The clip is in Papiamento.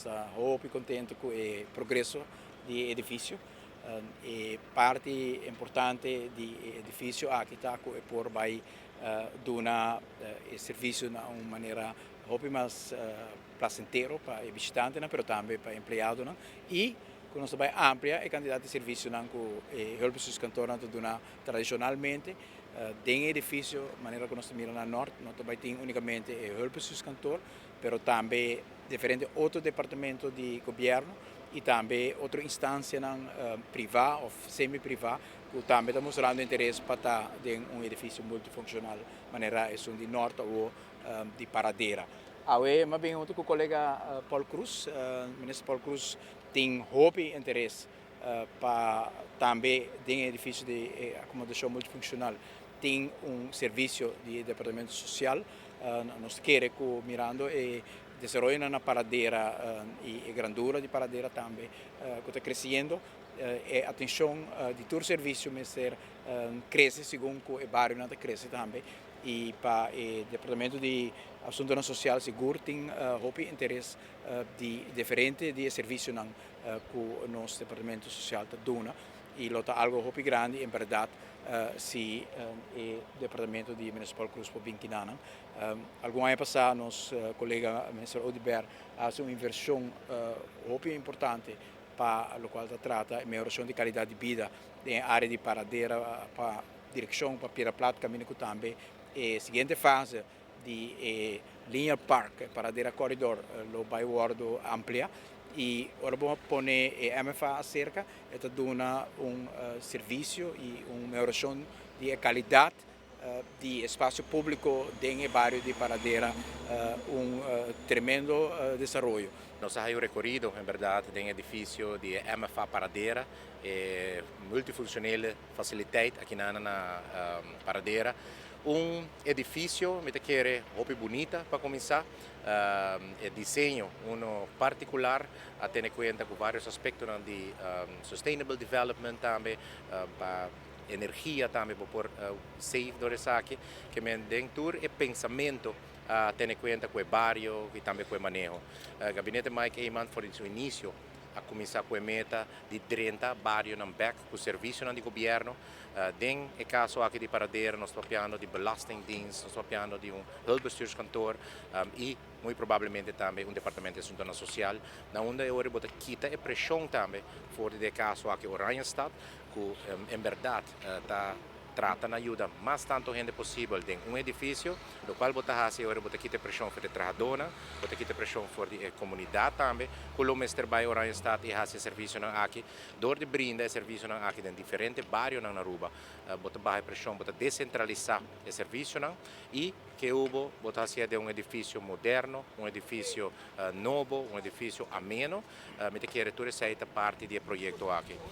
Ta hopi contento cu e progreso di e edificio. E parti importante di e edificio aki ta cu e por bay duna e servicio na un manera hopi mas placentero pa e bishitantenan, pero tambe pa empleadonan, y cu nos ta bay amplia e cantidad di servicionan cu e hulpbestuurskantoornan ta duna tradicionalmente den e edificio. Manera cu nos ta mira na Noord, no ta bay tin unicamente e hulpbestuurskantoor, pero tambe diferente otro departamento di gobierno y tambe otro instancianan priva of semi-priva cu tambe ta mostrando interes pa ta den un edificio multifuncional manera esun di Noord o di Paradera. Awe m'a bin hunto cu colega Paul Croes. Minister Paul Croes tin hopi interes pa tambe den e edificio di acomodacion multifuncional tin un servicio di departamento social. Nos kere cu, mirando e desaroyo na Paradera y e grandura di Paradera tambe cu ta creciendo, e atencion di tur servicio mester crece segun cu e barionan ta crece tambe, y pa e departamento di asuntonan social sigur tin hopi interes di diferente di e servicionan cu nos departamento social ta duna, y lo ta algo hopi grandi en berdad si e departamento di minister Paul Croes por bin kinanan. Algun aña pasa nos colega minister Oduber a haci un inversion hopi importante pa locual ta trata e mehoracion di calidad di bida den area di Paradera pa direccion pa Piedra Plat, caminda cu tambe e siguiente fase di e Linear Park, Paradera Corridor, lo bay wordo amplia, y ora bo pone e MFA acerca, e ta duna un servicio y un mehoracion di e calidad di espacio publico den e bario di Paradera, un tremendo desaroyo. Nos a haya un recorido, en berdad, den edificio di MFA Paradera, e multifuncionele faciliteit aki na Paradera. Un edificio, mi ta kere, hopi bunita pa cuminsa. E diseño, uno particular, a tene cuenta cu varios aspecto di sustainable development tambe, pa energia tambe por save door esaki, kiermen den tur e pensamento a tene cuenta cu e bario y tambe cu e maneho. Gabinete Mike Eman for di su inicio a cuminsa cu e meta di drenta barionan bek cu servicionan di gobierno. Den e caso aki di Paradera, nos ta papiando di belastingdienst, nos ta papiando di un hulpbestuurskantoor y muy probablemente tambe un departamento di asuntonan social, na unda e ora bo ta kita e presion tambe for di e caso aki Oranjestad, cu en berdad ta trata na yuda mas tanto hende posibel den un edificio, locual bo ta haci ora bo ta kita presion for di trahadornan, bo ta kita presion for di e comunidad tambe, cu lo mester bay Oranjestad y haci servicionan aki. Door di brinda e servicionan aki den diferente barionan na Aruba, bo ta baha presion, bo ta descentralisa e servicionan y cu hubo bo ta haci den un edificio moderno, un edificio nobo, un edificio ameno. Mi ta kere tur esey ta parti di e proyecto aki.